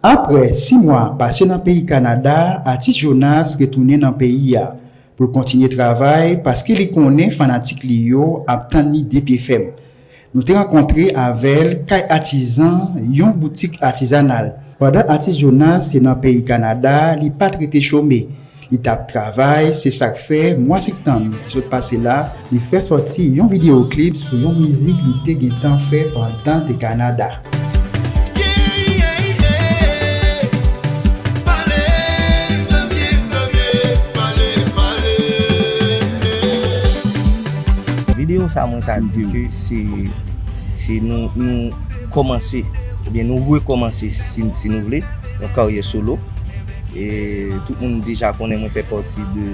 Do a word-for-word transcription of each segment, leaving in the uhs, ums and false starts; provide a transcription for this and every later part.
Apre sis mwa pase nan peyi Kanada, atis Jonas retounen nan peyi a pou l kontinye travay paske li konnen fanatik li yo ap tann li de pye fèm. Nou te rankontre avè l kay Atizan, yon boutik atizanal. Pandan atis Jonas te nan peyi Kanada, li pa t rete chome. Li t ap travay, se sa k fè mwa septanm ki sot pase la, li fè sòti yon videyo klip sou yon mizik li te gentan fè pandan l te Kanada. Videyo sa mwen ka di ke se se nou nou kòmanse oubyen nou rekòmanse si, si nou vle yon karyè solo. E tout moun deja konnen mwen fè pati de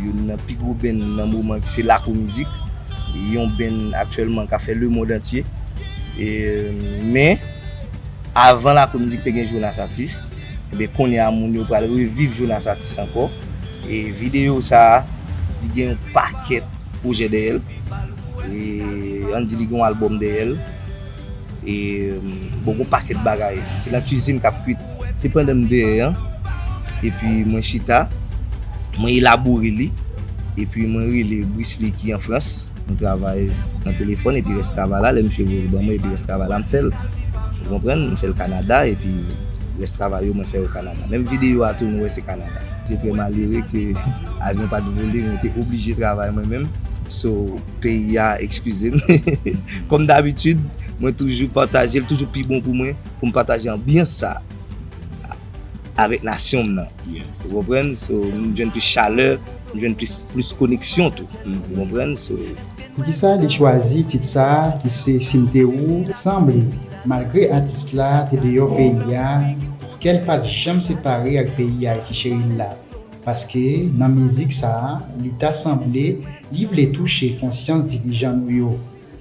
youn nan pi gwo band nan moman ki se Lakou Mizik. Yon band aktyèlman k ap fè lemond antye. E, men, avan Lakou Mizik te gen Jonas Atis. Ebyen, kounye a moun yo pral reviv Jonas Atis ankò. E videyo sa a, li gen yon pakèt pwojè dèyè l. E ann di li gen yon albòm dèyè l. E bon, gon pakèt bagay. Se nan kizin k ap kwit. Se pandan m dèyè an, epi mwen chita, mwen elabore li, epi mwen rele Brisly ki an Frans. Mwen travay nan telefòn, epi rès travay la, lè misye voye l ban mwen, epi rès travay la, m fè l. Ou konprann? M fè l Kanada, epi rès travay yo, mwen fè yo Kanada. Menm videyo a tou, nou wè se Kanada. Se trè malere ke avyon pa t vole, mwen te oblije travay mwen menm. So, peyi a, eskize m. Kòm dabitid, mwen toujou pataje l, toujou pi bon pou mwen, pou m pataje anbyans sa avèk nasyon m nan. Ou konprann? So, m jwenn plis chalè, m jwenn plis, plis koneksyon tou. Ou konprann? So, Poukisa li chwazi tit sa a ki se Si m te ou? Sanble, malgre atis la te deyò peyi a, kè l pa t janm separe ak peyi Ayiti cheri l la. Paske nan mizik sa a, li ta sanble li vle touche konsyans dirijan nou yo.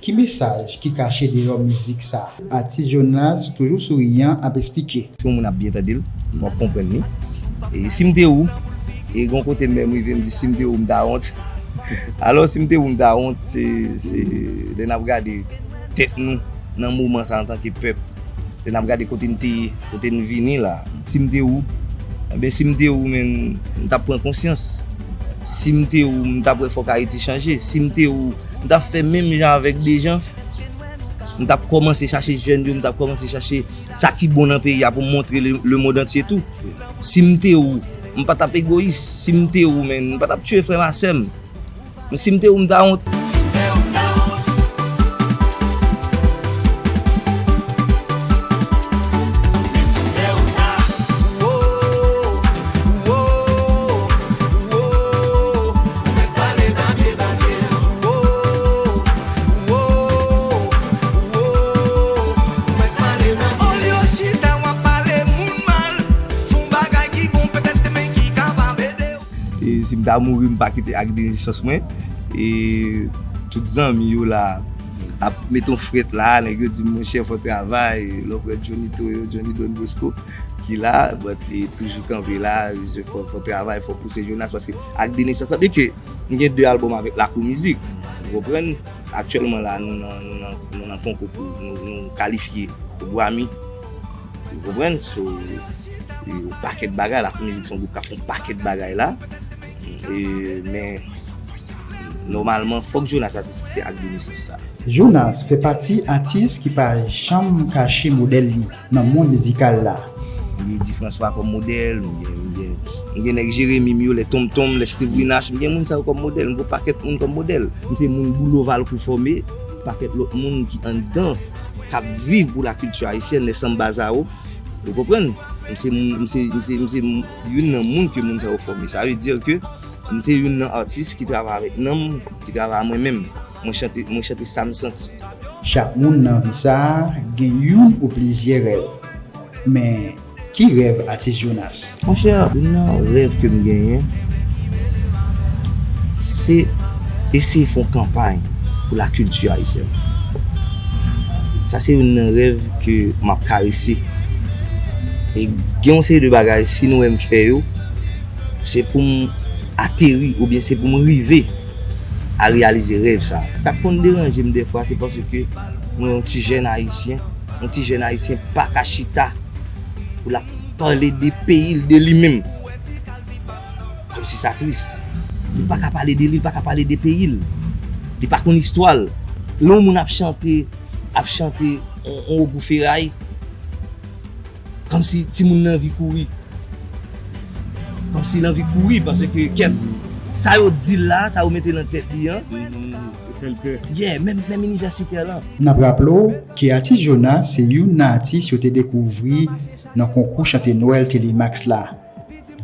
Ki mesaj ki kache deyò mizik sa a? Atis Jonas, toujou souriyan, ap eksplike. Si yon moun ap byen tande l, w ap konprann li. E si m te ou, e gon kote m menm rive, m di si m te ou, m ta wont. Alò, si m te ou, m ta wont, se, se lè n ap gade tèt nou nan moman sa antanke pèp. Lè n ap gade kote n te ye, kote n vini la. Si m te ou, enben, si m te ou, men, m t ap pran konsyans. Si m te ou, m t ap wè fòk Ayiti chanje. Si m te ou, m t ap fè menm jan avèk Dejan. M t ap kòmanse chache jèn yo, m t ap kòmanse chache sa ki bon nan peyi a pou m montre le, lemond antye tou. Si m te ou, m pa t ap egoyis. Si m te ou, men, m pa t ap tiye frè m a sè m. Men si m te ou, m ta wont. E si m ta mouri, m pa kite ak de nesans mwen. E tout zanmi yo la ap met yon frèt la, nèg yo di m, monchè, fò travay. Lè w pran Johnny Toyo, Johnny Don Bosco, ki la, but e toujou kanpe la, fò, fò travay, fò pouse Jonas, paske ak de nesans, sa vle di ke m gen de albòm avèk Lakou Mizik. Ou konprann? Aktyèlman la, nou nan, nou nan, nou nan konkou pou nou, nou kalifye pou Grammy. Ou konprann? So, e, yon pakèt bagay, Lakou Mizik se yon gwoup k ap fè yon pakèt bagay la. E, men, nòmalman, fòk Jonas atis kite ak de nesans sa. Jonas fè pati atis ki pa janm kache modèl li nan mond mizikal la. M gen Di François kòm modèl, m gen, m gen, m gen nèg Jeremi m yo, lè Tonmtonm, lè Steve Winache, m gen moun sa yo kòm modèl, m gen yon pakèt moun kòm modèl. M se moun Boulo Valcourt fòme, pakèt lòt moun ki anndan, k ap viv pou la kilti ayisyèn, lè Samba Zao, ou konprann? M se moun, m se, m se, m se youn nan moun ke moun sa yo fòme. Sa vle di ke m se youn nan atis ki travay avèk nanm, ki travay a mwen menm. Mwen chante, mwen chante sa m santi. Chak moun nan vi sa a gen youn ou plizyè rèv. Men, ki rèv atis Jonas? Monchè, youn nan rèv ke m genyen, se eseye fè yon kanpay pou lakilti ayisyèn. Sa se youn nan rèv ke m ap karese. E gen yon seri de bagay, si nou wè m fè yo, se pou m ateri oubyen se pou m rive a reyalize rèv sa. Sa k konn deranje m dèfwa, se paske mwen yon ti jèn ayisyen, yon ti jèn ayisyen pa ka chita pou l ap pale de peyi l, de li menm. Kòmsi sa tris. Li pa ka pale de li, li pa ka pale de peyi l. Li pa konn istwa l. Lè yon moun ap chante, ap chante yon, yon ogou feray, kòmsi timoun nan anvi kouri. Kòmsi l anvi kouri, paske kèt, sa yo di l la, sa yo mete nan tèt li an. Yo fè l pè. Yeah, menm, menm inivèsitè lan. N ap raple w ke atis Jonas se youn nan atis yo te dekouvri nan konkou chante Nwèl Telemax la.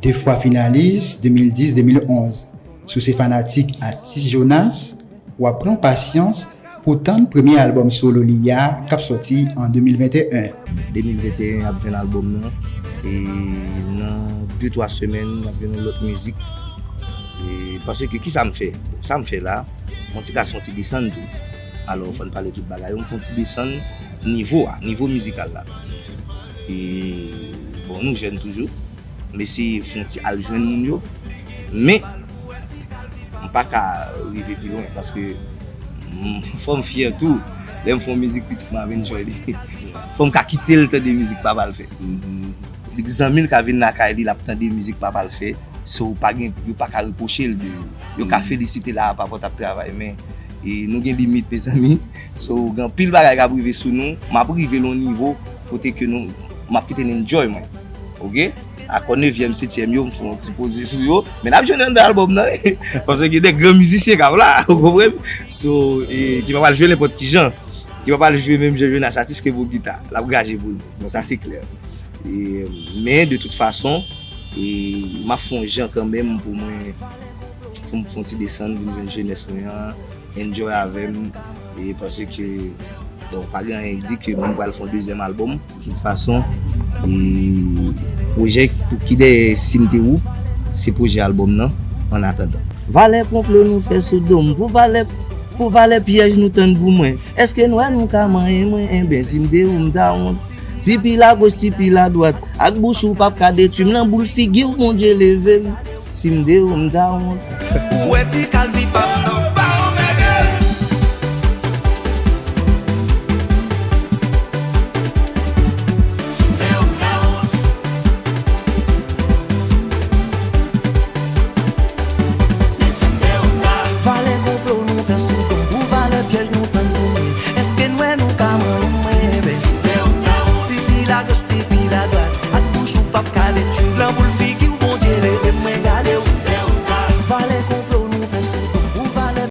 De fwa finalis de mil dis de mil onz. Si w se fanatik atis Jonas, w ap pran pasyans pou tann premye albòm solo li a k ap sòti an de mil venteyen. De mil venteyen ap jwenn albòm nan. E nan de twa semèn, n ap jwenn yon lòt mizik. E paske ki sa m fè? Sa m fè la, mwen ti ka fè yon ti desann tou. Alò, fò n pale tout bagay. Mwen fè yon ti desann nivo a, nivo mizikal la. E bon, nou jèn toujou. M eseye fè yon ti al jwenn moun yo. Men, m pa ka rive pi lwen paske fò m fyè tou. Lè m fè yon mizik, pitit mwen ap enjoy li. Fò m ka kite l tande mizik papa l fè. Zanmi l ka vin lakay li, l ap tande mizik papa l fè. So, pa gen, yo pa ka repwoche l de. Yo ka felisite l a pa pòt ap travay, men e nou gen limit, mezanmi. So, gen anpil bagay k ap rive sou nou. M ap rive l yon nivo kote ke nou, m ap kite n enjoy mwen. Oke? Akò nevyèm, setyèm yo, m fè yon ti poze sou yo. Men n ap jwenn anndan albòm nan. Paske gen de gran mizisyen k ap la, ou konprann? So, e, ki pa pral jwe nenpòt ki jan. Ki pa pral jwe menm jan Jonas, atis ke pou gita. L ap graje pou nou. Bon, sa se klè. E, men, de tout fason, e, m ap fè yon jan kanmenm pou mwen, pou m fè yon ti desann, vin jwenn jenès mwen an, enjoy avè m. E paske, bon, pa gen anyen k di ke mwen pral fè yon dezyèm albòm. De tout fason, e pwojè pou ki dèyè Si m te ou, se pwoje albòm nan, an atandan. Valè konplo nou fè sou do m, pou valè, pou valè pyèj nou tann pou mwen. Èske nwè nou ka manyen mwen? Enben, si m te ou, m ta wont. Ti pye lagoch, ti pye ladwat, ak bouch ou p ap ka detwi m nan boul figi w, Bondye leve m. Si m te ou, m ta wont. Ou wè ti kalvi pa